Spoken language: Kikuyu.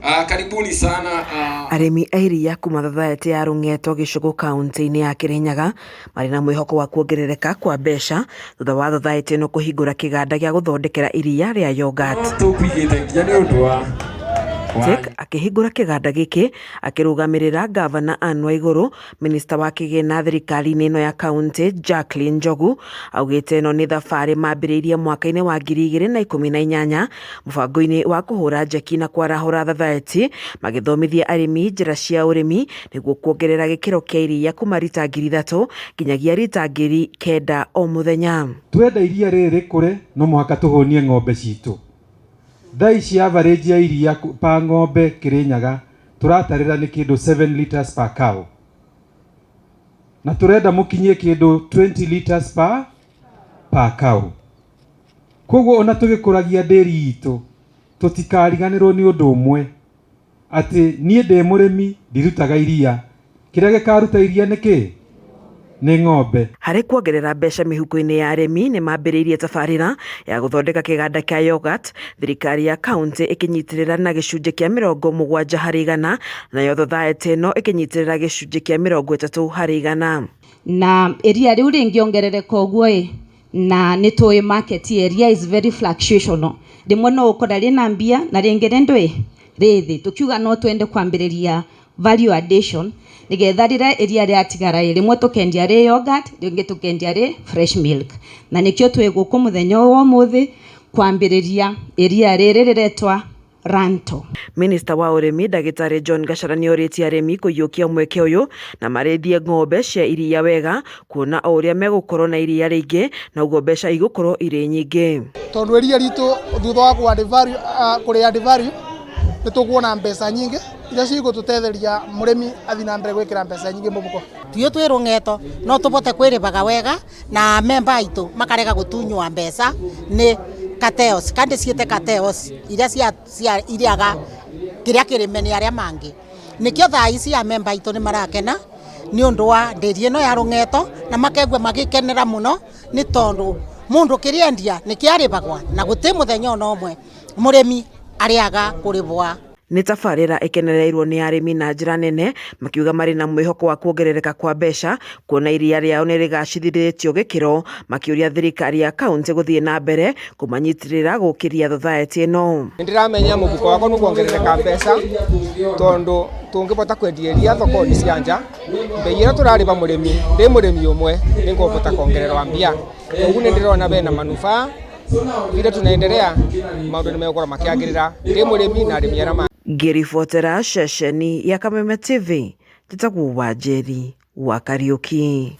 Karibuni sana. Arĩmi a iria kuma thathaitĩ ya Rũng'eto Gĩcũgũ kauntĩ-inĩ ya Kĩrĩnyaga marĩ na mwĩhoko wa kuongerereka kwa mbeca thutha wa thathaitĩ ĩno kũhingũra kĩganda gĩa gũthondekera iria rĩa yogurt. Tũkũigĩte nginya nĩ ũndũ wa Jake akĩhingũra kĩganda gĩkĩ akĩrũgamĩrĩra ngavana Anne Waigũrũ, minista wa kĩgĩna thirikari-inĩ ĩno ya kauntĩ Jacqueline Njogu augĩte ĩno nĩ thabarĩ mambĩrĩirie mwaka-inĩ wa 2018 mũbango-inĩ wa kũhũra njeki na kwarahũra thathaĩti magĩthomithia arĩmi njĩra cia ũrĩmi nĩguo kuongerera gĩkĩro kĩa iria kuma rita 3000 nginyagia rita 9000 o mũthenya. Twenda iria rĩrĩ rĩkũre no mũhaka tũhũnie ng'ombe citũ. Thaa ici average ya iria pa ng'ombe Kĩrĩnyaga tũratarĩra nĩ kĩndũ 7 liters per cow. Na tũrenda mũkinyie kĩndũ 20 liters per cow. Koguo ona tũgĩkũragia ndĩri itũ tũtikariganĩrwo nĩ ũndũ ũmwe atĩ niĩ ndĩ mũrĩmi ndirutaga iria, kĩrĩa gĩkaruta iria nĩ kĩ? Nĩ ng'ombe. Harĩ kuongerera mbeca mĩhuko-inĩ ya arĩmi nĩ mambĩrĩirie tabarĩra ya gũthondeka kĩganda kĩa yogurt, thirikari ya kauntĩ ĩkĩnyitĩrĩra na gĩcunjĩ kĩa 70% nayo thothaitĩ ĩno ĩkĩnyitĩrĩra gĩcunjĩ kĩa 30%. Na iria rĩu rĩngĩongerereka ũguo ĩ, na nĩ tũĩ market ya iria is very fluctuational, rĩmwe no ũkora rĩna mbia na rĩngĩ rĩ ndũĩ rĩ thĩ, tũkiuga no twende kwambĩrĩria value addition nĩgetha rĩrĩa iria rĩatigara ĩ, rĩmwe tũkendia rĩ yogurt, rĩngĩ tũkendia rĩ fresh milk, na nĩkĩo twĩ gũkũ mũthenya ũyũ wa ũmũthĩ kwambĩrĩria iria rĩrĩ rĩretwa Ranto. Minista wa ũrĩmi ndagĩtarĩ John Gachara nĩorĩtie arĩmi kũiyũkia mweke ũyũ na marĩithie ng'ombe cia iria wega kuona o ũrĩa megũkorwo na iria rĩingĩ noguo mbeca igũkorwo irĩ nyingĩ. Tondũ iria ritũ thutha wa kũrĩ add value nĩ tũkuona mbeca nyingĩ iria cigũtũtetheria mũrĩmi athiĩ na mbere gwĩkĩra mbeca nyingĩ mũhuko. Ithuĩ twĩ Rũng'eto no tũbote kwĩrĩbaga wega na memba aitũ makarega gũtunywa mbeca nĩ cartels, kandi ciĩte cartels iria cia iriaga kĩrĩa kĩrĩme nĩ arĩa mangĩ. Nĩkĩo thaa ici a memba aitũ nĩ marakena nĩ ũndũ wa ndĩri ĩno ya Rũng'eto na makegua magĩkenera mũno nĩ tondũ mũndũ kĩrĩa endia nĩkĩo arĩbagwa na gũtĩ mũthenya ona ũmwe mũrĩmi arĩaga kũrĩbwa. Nĩ tabarĩra ĩkenereirwo nĩ arĩmi na njĩra nene makiuga marĩ na mwĩhoko wa kuongerereka kwa mbeca kuona iria rĩao nĩ rĩgacĩrithĩtio gĩkĩro, makĩũria thirikari ya kauntĩ gũthiĩ na mbere kũmanyitĩrĩra gũkĩria thothaitĩ ĩno. Nĩndĩramenya mũhuko wakwa nĩũkuongerereka mbeca tondũ tũngĩbota kwendia iria thoko-inĩ cia nja, mbei ĩrĩa tũrarĩba mũrĩmi ndĩ mũrĩmi ũmwe nĩngũbota kuongererwa mbia, koguo nĩndĩrona bena manufaa vile tunaendelea maũndũ nĩmegũkorwo makĩagĩrĩra ndĩ mũrĩmi na arĩmi arĩa mangĩ. Ngĩribotera ceceni ya Kameme TV, njĩtagwo Wanjeri wa Kariũki.